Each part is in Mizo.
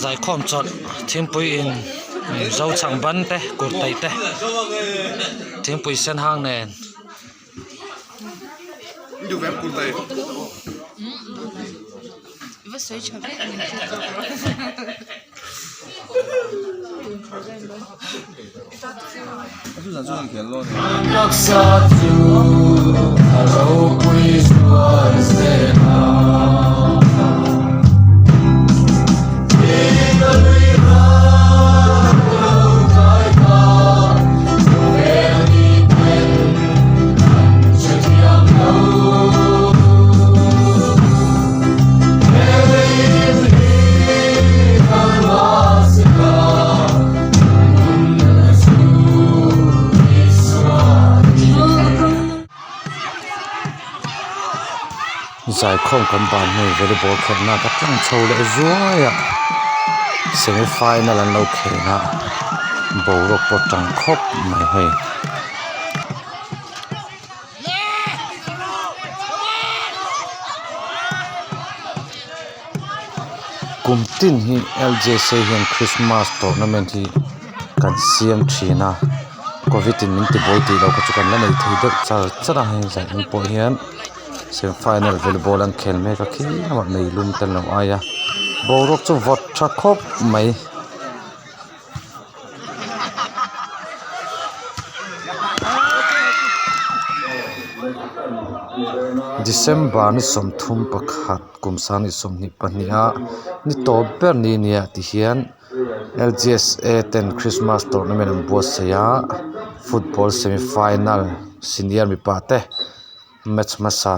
Zaikhawm chawlh thingpui in zo chhang ban te kut taih te thingpui sen hang nen. Zaikhawm kan ban hnu volleyball khelhna ka tlang chho leh zuai a semi final an lo khel a boruak pawh tang khawp mai hei. Kum tin hi L J C hian Christmas tournament hi kan siam thin a covid in min tibuai tih loh kha chu kan la nei thei deuh char char a heng zah en pawh hian semi final volleyball an khel mek a khi lamah meilum te an lo ai a boruak chu vawt tha khawp mai. December ni 31 kum 2022 a ni tawp ber ni nia ti hian L G S A ten Christmas tournament an buatsaih a football semi final senior mipa te match hmasa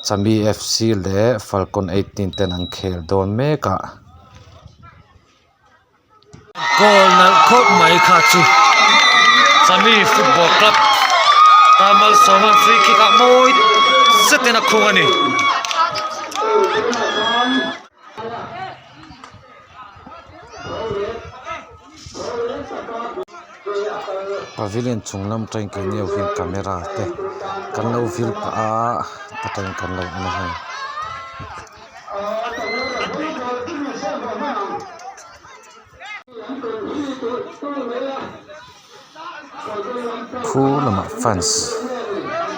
Chami F C leh Falcon 18 ten an khel dawn mek a. Goal nalh khawp mai kha chu Chami football club tan malsawm a free kick ah mawi zetin a khung a ni. Pavilion chung lam atangin keini ho hian camera te kan lo vil pah a atangin kan lo en a hei. Khu lamah fans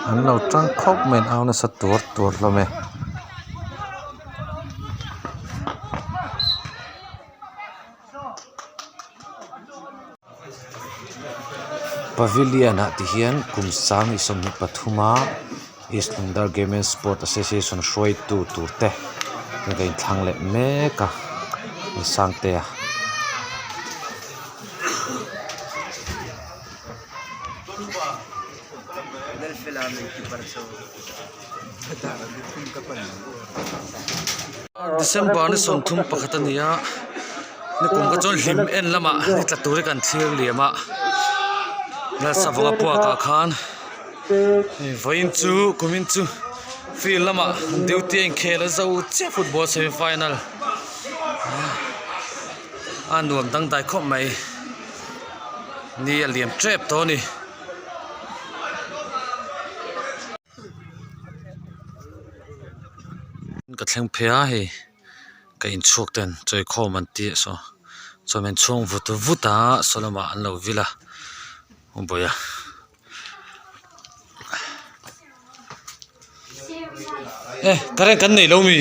an lo tang khawp mai an au nasa tuar tuar hlawm e. Pavilion ah ti hian kum 23 a East Lungdar Game and Sport Association hruaitu tur te an rawn thlang leh mek a Sangtea. December ni 31 a ni a nikum kha chuan hlim en lamah ni tla tur hi kan thlir liam a Lalsavunga puakah khan hei vawiin chu kumin chu field lamah duty a inkhel a zo chiah football semi final a nuam dangdai khawp mai ni a liam tep tawh a ni. Ka thleng phei a hei ka inchhuak ten chawikhawm an tih saw chuan min chhung vut vut a saw lamah an lo vil a awm a. E current kan nei lo mi?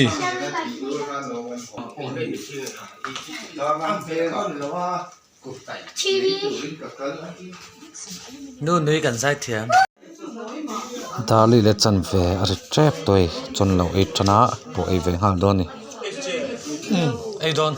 Nu nui kan zai thiam. Darli leh chanve a ri tep tawh a chuan lo ei tan a pawh ei ve nghal dawn a ni. Umm ei dawn.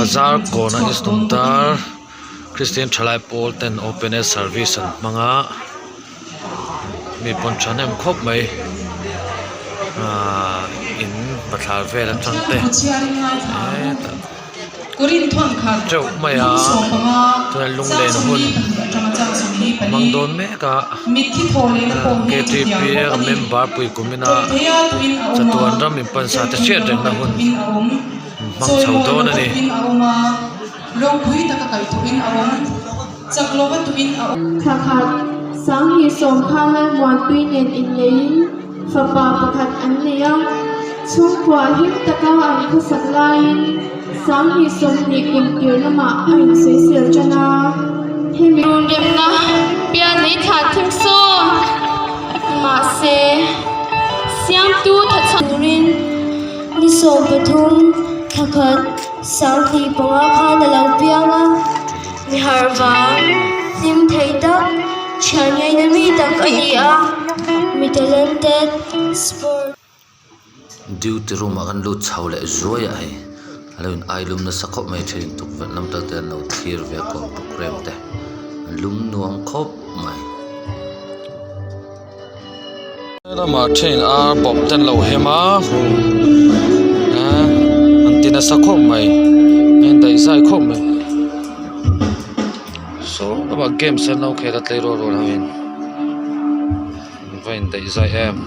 Bazar kawna instawm tar Kristian thalai pawl ten open air service an hmang a mi pawn thahnem khawp mai ahh in bathlar vel atang te hetah teuh mai a chuan lunglen hun hmang dawn mek a ktp a member pui kum ina chatuan ram in pansa te hriat reng na hun hmang chho dawn a ni. Thla khat Sanghnih sawm kha Lalmuanpui nen inneihin fapa pakhat an nei a, chhungkua him taka an khawsak laiin Sanghnih 20 kum tir lamah a insawisel tan a, hemi. Runremna pian lei thlah thim sawn mahse Siamtu thachhan turin ni 13 thla khat 2005 khan a lo piang a. Mi harh vang hlim thei tak thian ngaina mi tak a ni a, mi talented sport. Duty room ah khan lut chho leh zuai a hei a lo in ai lum nasa khawp mai thin tukverh lam te an lo thlir ve a kawr programme te an lum nuam khawp mai. Lamah then ar bawp te an lo hem a an ti nasa khawp mai a indaih zai khawp mai saw lamah games an lo khel a tleirawl rual ho in an va indaih zai em.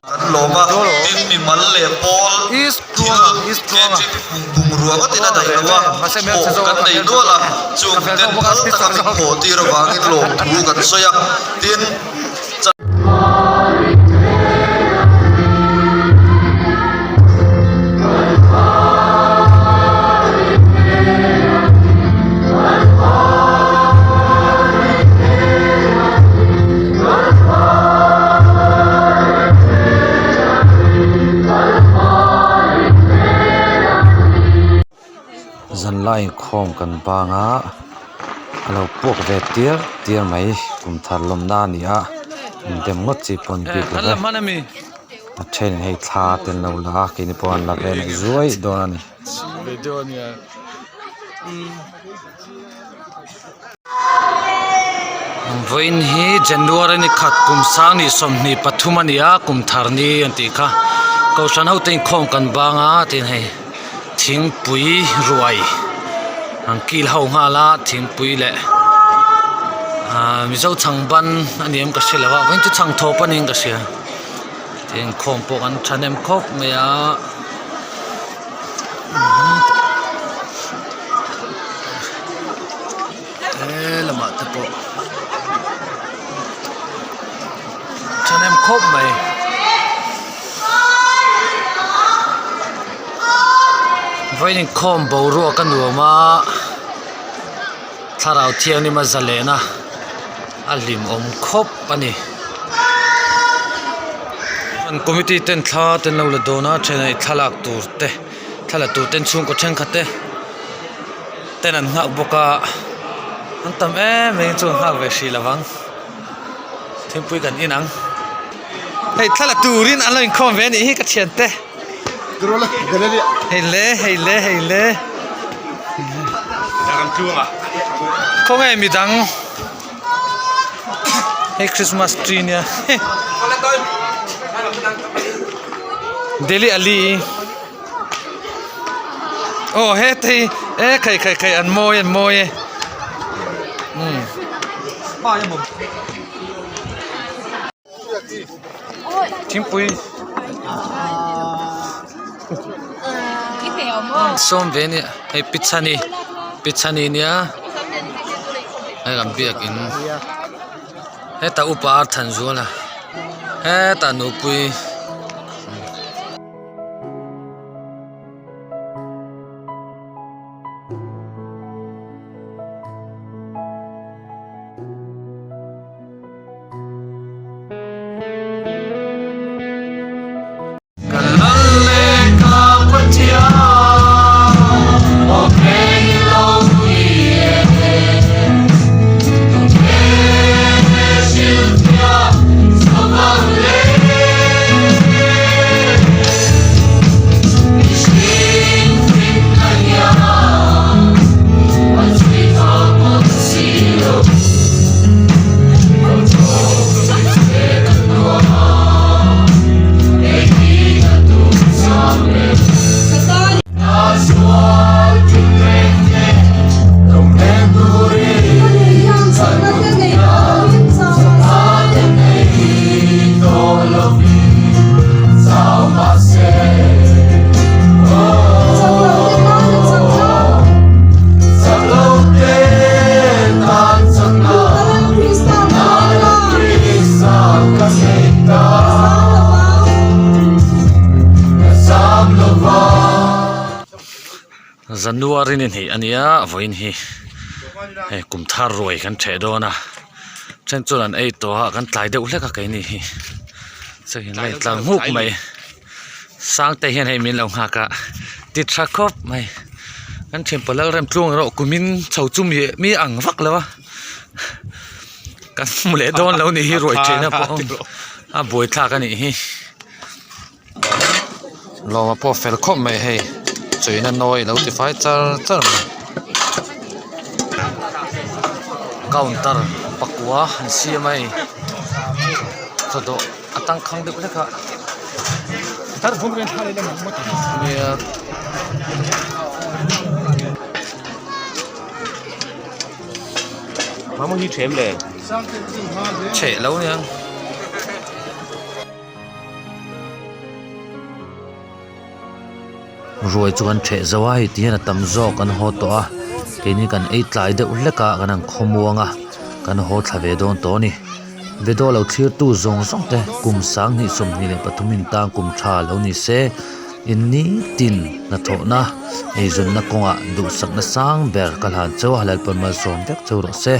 Kan lawm a, tin mimal leh pawl thil KTP bungrua ngawtin a daih lo a, pawh kan nei nual a, chung ten phal taka min hawh tir avangin lawmthu kan sawi a, tin. Zanlai inkhawm kan bang a. A lo puak ve tiar tiar mai kum thar lawmna a ni a indem ngawt chi pawh a ni bik lo ve a thenin hei thla te an lo la a keini pawh an la ve leh zuai dawn a ni. Vawiin hi January ni khat kum sang 23 a ni a kum thar ni an tih kha kohhran ho te inkhawm kan bang a tin hei thingpui ruai an kil ho nghal a thingpui leh ahh mizo chhang ban a ni em ka hre lo a vawiin chu chhang thawp a niin ka hria tin inkhawm pawh an thahnem khawp mai a. He lamah te pawh thahnem khawp mai. Vawiin inkhawm boruak a nuam a thlarau thianghlim a zalen a a hlimawm khawp a ni. Committee ten thla te an lo la dawn a then thlalak tur te thla la tur ten chhungkaw thenkhat te. Ten an nghak bawk a an tam em em chu an nghak ve hrih lovang thingpui kan in ang hei thla la turin an lo inkhawm ve a nih hi ka thiante hei le hei le hei le khawnge midang hei christmas tree nia Delhi Ali. Aw heta hi e khai khai khai an mawi an mawi e umm thingpui sawm ve ania hei pi chhani pi chhani nia hei kan biakin heta upa ar thanzuala hetah nupui. January ni hnih a nia vawiin hi hei kum thar ruai kan ṭheh dawn a then chuan an ei tawh a kan tlai deuh hlek a keini hi chuan a intlar nghuk mai Sangte hian hei min lo nghak a ti tha khawp mai kan thianpa Lalremtluang erawh kumin chho chu mi mi ang vak lo a kan hmu leh dawn lo ni hi ruai ṭhehna pawh a buaithlak a nih hi. Lawma pawh fel khawp mai hei chawina nawi alo ti fai char char mai counter pakua an siam a hei chawdawh a tangkhang deuh hlek a nia. Chheh lo aniang. Ruai chu kan ṭheh zo a hei ti hian a tam zawk an haw tawh a keini kan ei tlai deuh hlek a kan han khawmuang a kan haw thla ve dawn tawh a ni video lo thlir tu zawng zawng te kum 2023 in tan kum tha lo ni se in nitin hnathawhna eizawnna kawngah duhsakna sang ber ka hlan chauh a Lalpan malsawm vek chauh rawh se.